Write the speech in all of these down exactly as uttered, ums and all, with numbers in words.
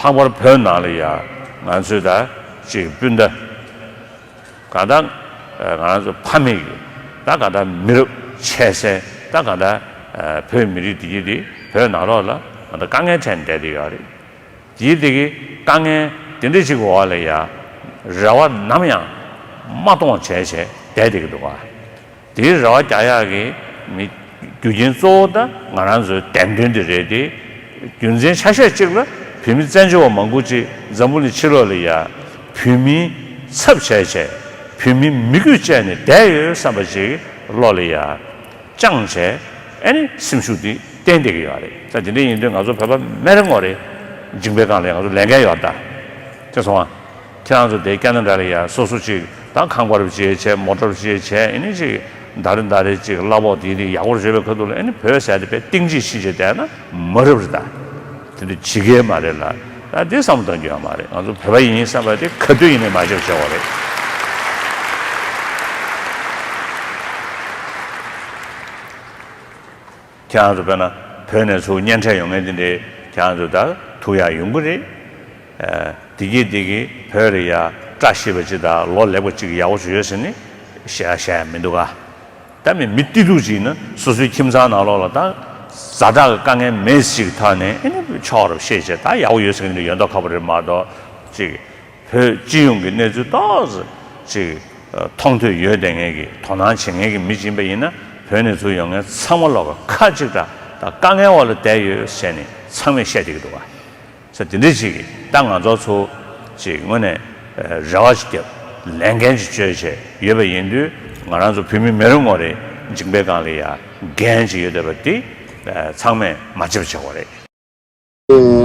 ལྷག་པར་བོད་ནང་ལ་ཡ་ང་ཚོས་ད་ཅིག་སྤུན་ཟླ་གང་ལྟར་ང་རང་ཚོ་ཕ་མེས་ཀྱི་ད་གང་ལྟར་མི་རབས་ཆད་སའི་ད་གང་ལྟར་བོད་མི་རིགས་འདི་གི་འདི་བོད་ནང་ལོགས་ལ་ང་ད་དཀའ་ངལ་འཕྲད་ནས་བསྡད་དེ་ཡོད་རེད། དེའི་དེ་གི་དཀའ་ངལ་དེ་འདྲ་ཞིག་གི་འོག་ལ་ཡ་རེ་བ་ནམ་ཡང་མ་གཏོང་བྱས་བྱས་བསྡད་དེ་གི་འདུག་ག་དེའི་རེ་བ་རྒྱག་ཡག་གི་མི་རྒྱུ་རྐྱེན་གཙོ་བོ་ད་ང་རང་ཚོའི་བདེན་དོན་དེ་རེད་དེ། རྒྱུ་མཚན་ཆ་ཤས་གཅིག་ལ་བོད་མི་བཙན་བྱོལ་བ་མང་པོ་ཅིག་འཛམ་བུ་གླིང་ཕྱི་ལོགས་ལ་ཡ་བོད་མིའི་ཚབ་བྱས་བྱས་བོད་མིའི་མི་རྒྱུད་བཅད་ནས་བསྡད་ཡོད་བསམ་པ་ཅིག་བློ་ལ་ཡ་བཅངས་བྱས་ཨ་ནི་སེམས་ཤུགས་དེ་བརྟན་བསྡད་ཀྱི་ཡོད་རེད། ད་དེ་འདྲ་ཡིན་དུས་ང་ཚོ་བོད་པ་མི་རེ་ངོ་རེ་འཇིགས་པའི་སྒང་ལ་ང་ཚོ་ལས་འགན་ཡོད་ད། དེ་སོང་ང་། ཁྱེད་རང་ཚོ་དེ་སྐྱ་ན་འདྲ་ལ་ཡ་སོ་སོ་ཅིག་ད་ཁང་པ་རུ་བྱེད་བྱས་མོ་ཊ་རུ་བྱེད་བྱས་ཨ་ནི་ཅིག་ཟླ་རེ་ཟླ་རེ་ཅིག་གླ་ཕོགས་དེ་དེ་ཡག་པོ་བཟོས་པའི་ཁ་ཐུག་ལ་ཨ་ནི་བོད་ཟེར་དེ་དཔེ་གཏིང་ཅིག་ཕྱིན་བྱས་བསྡད་ན་མ་རབས་རེད་ད། དེ་འདྲ་བྱེད་ཀྱི་མ་རེད་ལ། ད་དེ་བསམ་བློ་གཏོང་རྒྱུ་ཡོད་མ་རེད། ང་ཚོ་བོད་པ་ཡིན་བསམ་པ་དེ་ག་དུས་ཡིན་ནའི་མ་བརྗེད་པ་བྱེད་དགོས་རེད། ཁྱེད་རང་ཚོ་དཔེར་ན་བོད་ནས་ཚུར་གཉེན་འཕྲད་ཡོང་མཁན་དེ་འདྲས་ཁྱེད་རང་ཚོ་ད་ཐུག་ཡག་ཡོང་གི་རེད། ཨ། བདེ་སྐྱིད་བདེ་སྐྱིད་བོད་ལ་ཡ་བཀྲ་ཤིས་པ་ཅིག་དང་ལོ་ལེགས་པ་ཅིག་ཡག་པོ་ཞིག་ཡོད་ཟེར་ནས་བཤད་བཤད་ཡ་མི་འདུག་ག་ད་མི་མི་ཏི་ཏུ་ཅིག་ཡིན་ན་སོ་སོའི་ཁྱིམ་ཚང་ནང་ལོགས་ལ་ད་ཛ་དྲག་གི་དཀའ་ངལ་མེད་ཅིག་ཐག་ནས་ཨེ་ནི་ཆོག་རབས་བཤད་བྱས་ད་ཡག་པོ་ཡོད་ཟེར་མཁན་དེ་ཡོད་མདོག་ཁ་པོ་རེད་མ་གཏོགས་ཅིག་བོད་སྤྱི་ཡོངས་ཀྱི་གནས་ཚུལ་ཏོག་ཙམ་ཅིག་མཐོང་ཐོས་ཡོད་བསྡད་མཁན་གྱི་དོ་སྣང་བྱེད་མཁན་གྱི་མི་ཅིག་ཡིན་པ་ཡིན་ན་བོད་ནས་ཚུར་ཡོང་མཁན་ཚང་མ་ལོག་གི་ཁ་གཅིག་གྲགས་ད་དཀའ་ངལ་འོག་ལ་བསྡད་ཡོད་ཟེར་ནས་ཚང་མས་བཤད་བསྡད་ཀྱི་འདུག་ག་ས་དེ་འདྲ་ཅིག་གིས་ད་ང་ཚོ་ཚོ་ཅིག་དངོས་གནས་རེ་བ་ཅིག་བརྒྱབ་ལས་འགན་ཅིག་བཅོལ་བྱས་ཡོད་པ་ཡིན་དུས་ང་རང་ཚོ་བོད་མི་མི་རེ་ངོ་རེ་འཇིགས་པའི་སྒང་ལ་ཡ་འགན་ཅིག་ཡོད་བསྡད་པ་དེ་ཚང་མས་མ་བརྗེད་པ་བྱེད་དགོས་རེད།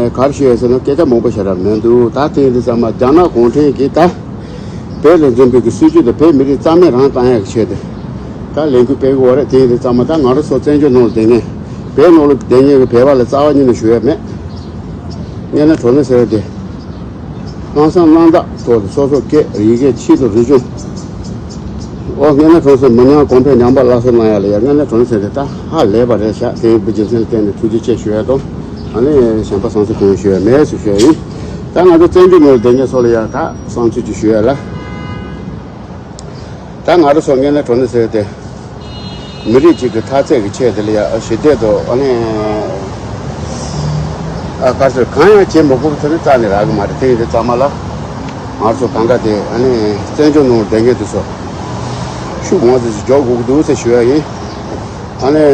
ག་རེ་ཞུ་ཡ་ཟེར་ན་སྐད་ཆ་མང་པོ་བཤད་རབས་མི་འདུག་ད་དེ་ཡིན་དུས་ཚང་མ་རྒྱ་ནག་གུང་ཁྲན་གྱིས་ད་བོད་ལ་འཛིན་པའི་གི་སྲིད་བྱུས་དང་བོད་མི་རིགས་རྩ་མེད་རང་བཏང་ཡག་གི་ཆེད་དུ་ད་ལས་འགུལ་སྤེལ་གི་ཡོད་རེད། དེ་ཡིན་དུས་ཚང་མ་ད་ང་རང་ཚོ་བཙན་བྱོལ་ནང་ལ་བསྡད་མཁན་བོད་ནང་ལ་བསྡད་མཁན་གྱི་བོད་པ་ལ་རྩ་བ་ཉིད་ནས་ཞུ་ཡ་མེད། དངོས་གནས་དྲང་གནས་ཟེར་བ་དེ། ལྷག་བསམ་རྣམ་དག་ཐོག་ཏུ་སོ་སོ་སྐད་ཡི་གེ་ཆེད་དུ་རིག་གཞུང་། ཨོ་དངོས་གནས་དྲང་གནས་མི་ཉམས་གོང་འཕེལ་ཉམས་པ་སླར་གསོ་གནང་ཡ་ལ་ཡ་དངོས་གནས་དྲང་གནས་ཟེར་དེ་ད་ཧ་ལས་པ་རེད་ཤག་དེ་ཡིན་པའི་རྒྱུ་མཚན་ལ་བརྟེན་ནས་ཐུགས་རྗེ་ཆེ་ཞུ་ཡ་དང་། ཨ་ནི་གཞན་པ་བསམ་ཚུལ་གང་ཡང་ཞུ་ཡ་མེད་ཟེར་ཞུ་ཡ་ཡིན། ད་ང་ཚོ་བཙན་བྱོལ་ནང་ལ་བསྡད་མཁན་ཚོ་ལ་ཡ་ད་བསམ་ཚུལ་ཅིག་ཞུ་ཡ་ལ། ད་ང་རང་ཚོ་དངོས་གནས་དྲང་གནས་ཟེར་ཏེ། མི་རིགས་གཅིག་གི་འཐབ་རྩོད་ཀྱི་ཆེད་དུ་ལ་ཡ་ཞི་བདེ་དང་ཨ་ནི། ཨ་དཀའ་སྤྱད་གང་ཡང་བྱེད་མི་དགོས་པ་དེ་ནི་རྩ་ནས་རག་གི་མ་རེད། དེ་ཡིན་དུས་ཚང་མ་ལ། ང་རང་ཚོ་གང་ག་དེ་ཨ་ནི་བཙན་བྱོལ་ནང་བསྡད་མཁན་དེ་ཚོ། ཤུགས་མང་ཙམ་ཞིག་རྒྱག་དགོས་ཀྱི་འདུག་ཟེར་ཞུ་ཡ་ཡིན། ཨ་ནི།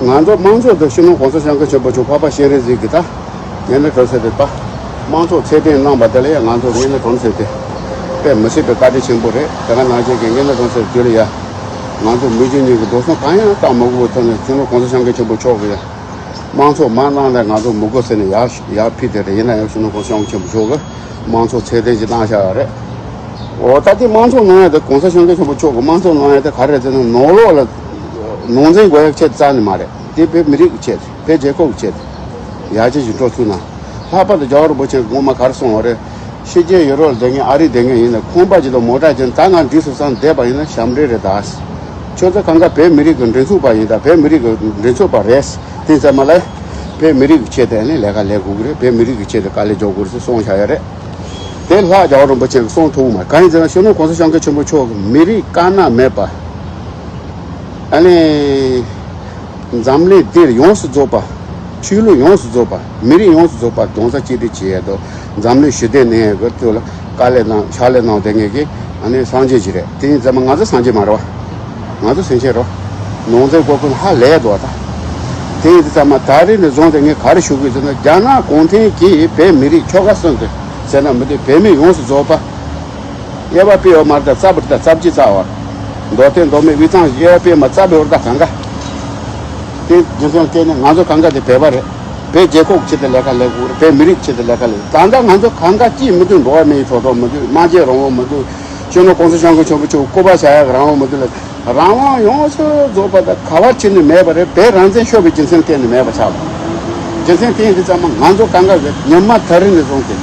ང་ཚོ་དམངས་གཙོ་དང་སྤྱི་ནོར་གོང་ས་སྐྱབས་མགོན་ཆེན་པོ་མཆོག་འཕགས་པ་སྤྱན་རས་གཟིགས་ཀྱི་ད། ངན་ལྷད་གྲོལ་ཟེར་ཏེ་པ། དམངས་གཙོ་ཚད་ལྡན་གནང་བ་དེ་ལ་ཡང་ང་ཚོ་ངན་ལྷད་གྲོལ་ཟེར་ཏེ། དཔེ་མི་སྲིད་པའི་བཀའ་དྲིན་ཆེན་པོ་རེད། དེ་ག་ནང་བཞིན་གྱི་ངན་ལྷད་གྲོལ་ཟེར་དུས་ལ་ཡ། ང་ཚོ་མི་རྒྱུ་གཉིས་ཀྱི་འགྲོ་སོང་གང་ཡང་བཏང་མ་དགོས་པའི་ཐོག་ནས་སྤྱི་ནོར་གོང་ས་སྐྱབས་མགོན་ཆེན་པོ་མཆོག་གིས་ཡ། དམངས་གཙོ་མ་གནང་ལ་ང་ཚོ་མི་དགོས་ཟེར་ནས་ཡར་ཡར་ཕུལ་དེ་རེད། ཡིན་ན་ཡང་སྤྱི་ནོར་གོང་ས་སྐྱབས་མགོན་ཆེན་པོ་མཆོག་གིས་དམངས་གཙོ་ཚད་ལྡན་ཞིག་གནང་བཞག་ཡོད་རེད། འོ་ད་ལྟའི་དམངས་གཙོ་གནང་ཡ་དེ་གོང་ས་སྐྱབས་མགོན་ཆེན་པོ་མཆོག་གིས་དམངས་གཙོ་གནང་ཡ་དེ་ག་རེ་རེད་ཟེར་ན་ནང་ལོགས་ལ་ནང་འཛིང་དགོས་ཡ་ཆེད་རྩ་ནས་མ་རེད། དེ་བོད་མི་རིགས་ཀྱི་ཆེད་དུ་བོད་རྒྱལ་ཁབ་ཀྱི་ཆེད་དུ་ཡར་རྒྱས་ཀྱི་འགྲོ་ཐུབ་ན། ལྷག་པར་དུ་རྒྱལ་བ་རིན་པོ་ཆེ་ངོ་མ་ག་རེ་གསུངས་པ་རེད། ཕྱི་རྒྱལ་ཡུ་རོབ་ལ་བསྡད་མཁན་ཨ་རི་བསྡད་མཁན་ཡིན་ན་ཁང་པ་ཅིག་དང་མོ་ཊ་ཅིག་ད་ང་འགྲིག་སོང་བསམ་བསྡད་པ་ཡིན་ན་ཞབས་འདྲེན་རེད་ད། ཁྱོད་ཚོ་གང་ག་བོད་མི་རིགས་ཀྱི་མགྲིན་ཚབ་པ་ཡིན་ད། བོད་མི་རིགས་ཀྱི་མགྲིན་ཚབ་པ་རེད། དེ་ཚང་མ་ལ་བོད་མི་རིགས་ཀྱི་ཆེད་དུ་ནི་ལས་ཀ་ལས་དགོས་ཀྱི་རེད། བོད་མི་རིགས་ཀྱི་ཆེད་དུ་དཀའ་ལས་རྒྱག་དགོས་རེད་ཟེར་གསུངས་བཞག་ཡོད་རེད། དེ་ལྷག་རྒྱལ་བ་རིན་པོ་ཆེ་གིས་གསུངས་ཐུབ་མ་རེད། གང་ཡིན་ཟེར་ན་སྤྱི་ནོར་གོང་ས་སྐྱབས་མགོན་ཆེན་པོ་མཆོག་གིས་མི་རིགས་དཀར་ནག་མེད་པ། ཨ་ནི། འཛམ་གླིང་འདིར་ཡོངས་སུ་རྫོགས་པ། ཆོས་ལུགས་ཡོངས་སུ་རྫོགས་པ། མི་རིགས་ཡོངས་སུ་རྫོགས་པ་རྡོག་རྩ་གཅིག་སྒྲིལ་བྱེད་ཡས་དང་འཛམ་གླིང་ཞི་བདེ་གནས་ཡས་ཀྱི་ཐོག་ལ་དཀའ་ལས་གནང་ཕྱག་ལས་གནང་བསྡད་མཁན་གྱི་ཨ་ནི་སངས་རྒྱས་ཅིག་རེད། དེ་ཡིན་ཙང་མ་ང་ཚོ་སངས་རྒྱས་མ་རེད་བ། ང་ཚོ་སེམས་ཅན་རེད་བ། ནང་བཙན་སྐོར་ཀུན་ཧ་ལས་འདུག་བ་ད། དེ་ཡིན་ཙང་མ་ད་རེས་ནས་བཟུང་སྟེ་ངས་ག་རེ་ཞུ་དགོས་ཟེར་ན་རྒྱ་ནག་གུང་ཁྲན་གྱིས་བོད་མི་རིགས་ཁྱོ་ག་གསོན་དུ་ཟེར་ན་མི་འདུག་བོད་མི་ཡོངས་སུ་རྫོགས་པ། དབྱེ་བ་སྤེལ་ཡོད་མ་རེད་ད། རྩ་བར་ད་རྩ་བརྒྱུད་རྩ་བར། མདོ་སྟོད་མདོ་སྨད་དབུས་གཙང་དབྱེ་བ་སྤེལ་མ་རྩ་བའི་བར་ད་གང་ག་དེ་རྒྱུ་མཚན་བལྟས་ནས་ང་ཚོ་གང་ག་དེ་བོད་པ་རེད། བོད་རྒྱལ་ཁབ་ཆེད་དུ་ལས་ཀ་ལས་དགོས་རེད། བོད་མི་རིགས་ཆེད་དུ་ལས་ཀ་ལས། ད་ལྟ་ང་ཚོ་གང་ག་ཅིས་མི་འདུག་འགྲོ་བ་མིའི་ཐོབ་ཐང་མི་འདུག་སྨྲ་བརྗོད་རང་དབང་མི་འདུག་སྤྱི་ནོར་གོང་ས་སྐྱབས་མགོན་ཆེན་པོ་མཆོག་སྐུ་པར་བཞག་ཡག་རང་དབང་མི་འདུག་ལ། རང་དབང་ཡོངས་སུ་རྫོགས་པ་དང་ག་བ་ཕྱིན་ནས་མེད་པ་རེད། བོད་རང་བཙན་ཤོར་བའི་རྒྱུ་མཚན་བརྟེན་ནས་མེད་པ་ཆགས་པ། རྒྱུ་མཚན་དེ་ཡིན་དུས་ཙམ་པ་ང་ཚོ་གང་ག་གི་ཉི་མ་ད་རིང་ནས་བཟུང་སྟེ།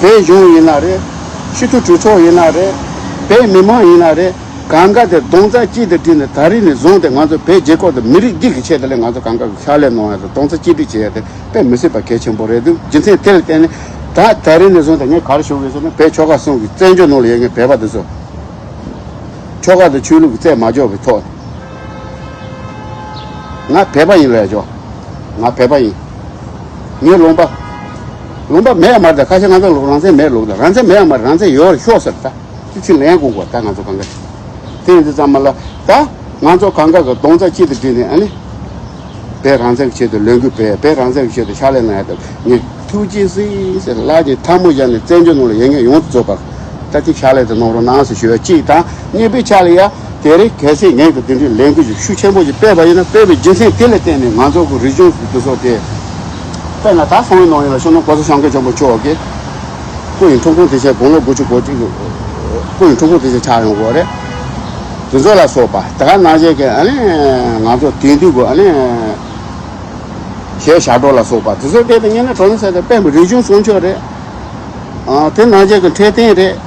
བོད་གཞུང་ཡིན་ན་རེད། སྤྱི་འཐུས་གྲོས་ཚོགས་ཡིན་ན་རེད། བོད་མི་མང་ཡིན་ན་རེད། གང་ག་དེ་རྡོག་རྩ་གཅིག་ཏུ་བསྒྲིལ་ནས་ད་རིང་ནས་བཟུང་སྟེ་ང་ཚོ་བོད་རྒྱལ་ཁབ་དང་མི་རིགས་འདི་གི་ཆེད་དུ་ལས་ང་ཚོ་གང་ག་གི་ཕྱག་ལས་གནང་ཡ་དང་རྡོག་རྩ་གཅིག་སྒྲིལ་བྱེད་ཡ་དེ་དཔེ་མི་སྲིད་པ་གལ་ཆེན་པོ་རེད་འདུག་རྒྱུ་མཚན་དེ་ལ་བརྟེན་ནས་ད་ད་རིང་ནས་བཟུང་སྟེ་ངས་ག་རེ་ཞུ་དགོས་ཟེར་ན། བོད་ཆོལ་ཁ་གསུམ་གྱི་བཙན་བྱོལ་ནང་ལ་ཡོད་མཁན་བོད་པ་དེ་ཚོ་ཆོལ་ཁ་དང་ཆོས་ལུགས་ཀྱི་རྩོད་མ་འཇོག་པའི་ཐོག་ནས་ང་བོད་པ་ཡིན་ལབ་ཡ་ཆོག་ང་བོད་པ་ཡིན། ངའི་ལུང་པ། ལུང་པ་མེད་ཡ་མ་རེད། ད་ཁ་ཤས་ང་ཚོ་ལུགས་རང་བཙན་མེད་ལུགས་དང་རང་བཙན་མེད་ཡ་མ་རེད། རང་བཙན་ཡོད་རེད་ཤོག་ཟེར། ད་དེ་ཕྱིར་ལེན་དགོས་གོ་ད་ང་ཚོ་གང་ག་དེ་ཡིན་དུས་ཙམ་མ་ལ་ད་ང་ཚོ་གང་ག་གི་རྡོག་རྩ་གཅིག་ཏུ་བསྒྲིལ་ནས་ཨ་ནི་བོད་རང་བཙན་གྱི་ཆེད་དུ་ལས་འགུལ་སྤེལ། བོད་རང་བཙན་གྱི་ཆེད་དུ་ཕྱག་ལས་གནང་ཡ་དང་ངས་ཐུགས་རྗེ་གཟིགས་ཟེར་ལག་གཉིས་ཐལ་མོ་སྦྱར་ནས་བཙན་བྱོལ་ནང་ལ་ཡོད་མཁན་ཡོངས་སུ་རྫོགས་པ་ད་ཐེངས་ཕྱག་ལས་དེ་གནང་རོགས་གནང་ཟེར་ཞུ་བ་གཅིག་དང་། གཉིས་པའི་ཆ་ལ་ཡ་དེ་རིང་གལ་སྲིད་ངས་ཀྱི་དེ་འདྲའི་ལས་འགུལ་ཞིག་ཤུགས་ཆེན་པོ་ཞིག་སྤེལ་བ་ཡིན་ན་སྤེལ་བའི་རྒྱུ་མཚན་དེ་ལ་བརྟེན་ནས་ང་ཚོ་གི་རིག་གཞུང་གི་དུས་ཚོད་དེ་དཔེར་ན་ད་སོང་བའི་ནང་ཡིན་ལ་ཤོད་ན་གོང་ས་སྐྱབས་མགོན་ཆེན་པོ་མཆོག་གི་སྐུ་ཡི་འཁྲུངས་སྐར་དེ་ཆེད་དགུང་ལོ་དགུ་བཅུ་གོ་གཅིག་གི་སྐུ་ཡི་འཁྲུངས་སྐར་དེ་ཆེད་ཆགས་ཡོང་གི་རེད། དེ་ཚོ་ལ་སོགས་པ་ད་ག་ནང་བཞིན་གྱི་ཨ་ནི་ང་ཚོ་དེང་དུས་ཀྱི་ཨ་ནི་གཞས་ཞབས་བྲོ་ལ་སོགས་པ་དེ་ཚོ་སྤེལ་ཏེ་ཉན་ན་གྲོང་ས་དེ་དཔེ་མི་རིག་གཞུང་སྲུང་སྐྱོབ་རེད། ཨ་དེ་ནང་བཞིན་གྱི་འཕྲོད་བསྟེན་རེད།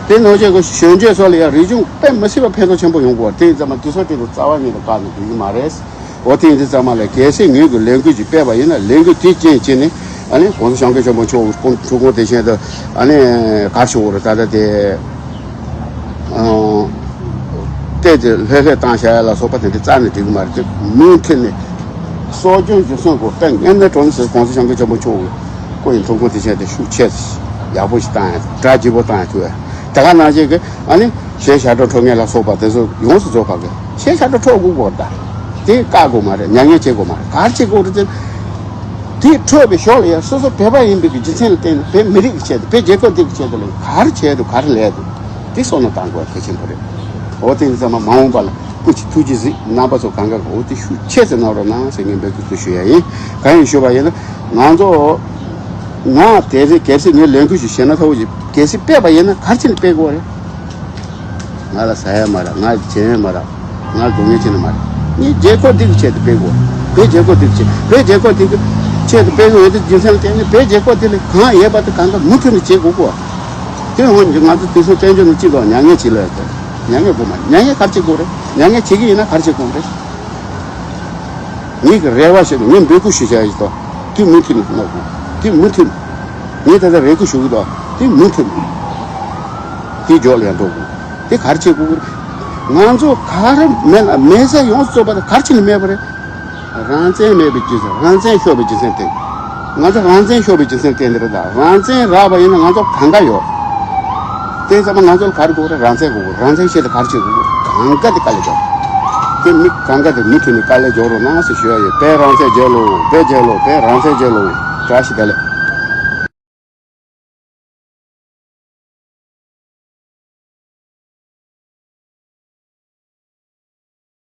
དེ་ནང་བཞིན་གྱི་གཞོན་སྐྱེས་ཚོ་ལ་ཡང་རིག་གཞུང་དཔེ་མི་སྲིད་པ་ཕན་ཐོགས་ཆེན་པོ་ཡོང་གི་ཡོད་རེད། དེ་ཡིན་ཙང་མ་དེ་ཚོ་དེ་ཚོ་རྩ་བ་ཉིད་ནས་བཀག་ནས་འགྲོ་གི་མ་རེད། འོ་དེ་ཡིན་དུས་ཙམ་མ་ལ་གལ་སྲིད་ངོས་ཀྱི་ལས་འགུལ་ཅིག་སྤེལ་བ་ཡིན་ན་ལས་འགུལ་དེ་རྐྱེན་བྱས་ནས་ཨ་ནི་གོང་ས་སྐྱབས་མགོན་ཆེན་པོ་མཆོག་གི་སྐུ་འཁྲུངས་སྐར་དེ་བཞིན་དུ་ཨ་ནི་ག་རེ་ཞུ་དགོས་རེད། ད་ལྟ་དེ་ཨང་བལྟས་ཏེ་ལྷོད་ལྷོད་བཏང་བཞག་ཡ་ལ་སོགས་པ་དེ་འདྲ་རྩ་ནས་འགྲིག་གི་མ་རེད། དེ་མུ་མཐུད་ནས་གསོ་སྐྱོང་རྒྱུན་སྲུང་དགོས། དཔེ་ངན་པའི་གྲོང་ཚོའི་གོང་ས་སྐྱབས་མགོན་ཆེན་པོ་མཆོག་གི་སྐུ་ཡི་འཁྲུངས་སྐར་དེ་བཞིན་དུ་ཤུགས་ཆེ་ཡག་པོ་ཞིག་བཏང་ཡ་སྒྲ་ལྗིད་པོ་བཏང་ཡ་ཐུབ་ཡ་ད་ག་ནང་བཞིན་གྱི་ཨ་ནི། གཞས་ཞབས་བྲོ་འཁྲབ་མཁན་ལ་སོགས་པ་དེ་ཚོ་ཡོངས་སུ་རྫོགས་པ་གི་གཞས་ཞབས་བྲོ་འཁྲབ་དགོས་གོ་ད། དེ་བཀག་དགོས་མ་རེད། མྱ་ངན་བྱེད་དགོས་མ་རེད། ག་རེ་བྱེད་དགོས་རེད་ཟེར། དེ་འཁྲབ་པའི་ཞོར་ལ་ཡང་སོ་སོ་བོད་པ་ཡིན་པའི་གི་རྒྱུ་མཚན་ལ་བརྟེན་ནས་བོད་མི་རིགས་ཀྱི་ཆེད་དུ་བོད་རྒྱལ་ཁབ་འདི་གི་ཆེད་དུ་ལ་ག་རེ་བྱས་འདུག་ག་རེ་ལས་འདུག་དེ་བསམ་བློ་བཏང་དགོས་གལ་ཆེན་པོ་རེད། འོ་དེ་ཡིན་ཙང་མ་མ་འོངས་པ་ལ་སྐུ་མཁྱེན་ཐུགས་རྗེ་གཟིགས། རྣམ་པ་ཚོ་གང་ག་གི་འོ་དེ་ཤུགས་ཆེ་ཙམ་གནང་རོགས་གནང་ཟེར་ངས་འབོད་སྐུལ་དུ་ཞུ་ཡ་ཡིན། གང་ཡིན་ཞུས་པ་ཡིན་ན་ང་ཚོ་ང་དེ་རིང་གལ་སྲིད་ངས་ལས་འགུལ་ཞིག་བྱས་ན་ཐོག་ཅིག་གལ་སྲིད་སྤེལ་བ་ཡིན་ན་ག་རེ་བྱས་ནས་སྤེལ་དགོས་རེད། ང་ལ་ཟ་ཡ་མ་རག་ང་ལ་བྱེད་ཡ་མ་རག་ང་ལ་སྡུག་བསྔལ་བྱེད་ནི་མ་རེད། ངས་རྒྱལ་ཁབ་འདི་གི་ཆེད་དུ་སྤེལ་དགོས། བོད་རྒྱལ་ཁབ་འདི་གི་ཆེད། བོད་རྒྱལ་ཁབ་འདི་གི་ཆེད་དུ་སྤེལ་དགོས་ཡོད་དུས་རྒྱུ་མཚན་ལ་བརྟེན་ནས་བོད་རྒྱལ་ཁབ་འདི་ལ་གང་ཡོད་པ་དེ་གང་ག་མུ་མཐུད་ནས་བྱེད་དགོས་གོ་དེ་ཧོན་ང་ཚོ་དུས་སང་བཙན་བྱོལ་ནང་སྤྱི་ཚོགས་མྱ་ངན་བྱེད་ལ་ཡོད་དོ། མྱ་ངན་དགོས་མ་རེད། མྱ་ངན་ག་རེ་བྱེད་དགོས་རེད། མྱ་ངན་བྱེད་ཀྱི་ཡིན་ན་ག་རེ་བྱེད་དགོས་རེད། ངེད་ཀྱི་རེ་བ་བྱས་ནས་ངས་འབོད་སྐུལ་ཞུ་བྱ་ཡིན་དོ། དུས་མུ་མཐུད་ནས་གནང་དགོས། དུས་མུ་མཐུད་ནས། ངས་ད་ལྟ་རེ་སྐུལ་ཞུ་གི་འདུག་དུས་མུ་མཐུད་ནས། དེ་འཇོག་ལ་ཡང་འགྲོ་དགོས། དེ་ག་རེ་བྱེད་དགོས་ཀྱི་རེད། ང་ཚོ་ག་རེ་མེད་ལ་མེད་ས་ཡོངས་སུ་རྫོགས་པ་དེ་ག་རེ་བྱས་ནས་མེད་པ་རེད། རང་བཙན་མེད་པའི་རྒྱུ་མཚན། རང་བཙན་ཤོར་བའི་རྒྱུ་མཚན་དེ། ང་ཚོ་རང་བཙན་ཤོར་བའི་རྒྱུ་མཚན་དེ་འདི་རེད་ད། རང་བཙན་རག་པ་ཡིན་ན་ང་ཚོ་གང་ག་ཡོད། དེ་ཚང་མ་ང་ཚོ་ལ་ག་རེ་དགོས་རེད། རང་བཙན་དགོས་རེད། རང་བཙན་ཆེད་དུ་ག་རེ་བྱེད་དགོས། གང་ག་དེ་དཀའ་ལས་རྒྱོབ། དེ་མི་གང་ག་དེ་མུ་མཐུད་ནས་དཀའ་ལས་རྒྱོབ་རོགས་གནང་ཟེར་ཞུ་ཡ་ཡོད། བོད་རང་བཙན་རྒྱལ་ལོ། བོད་རྒྱལ་ལོ། བོད་རང་བཙན་རྒྱལ་ལོ། བཀྲ་ཤིས་བདེ་ལེགས།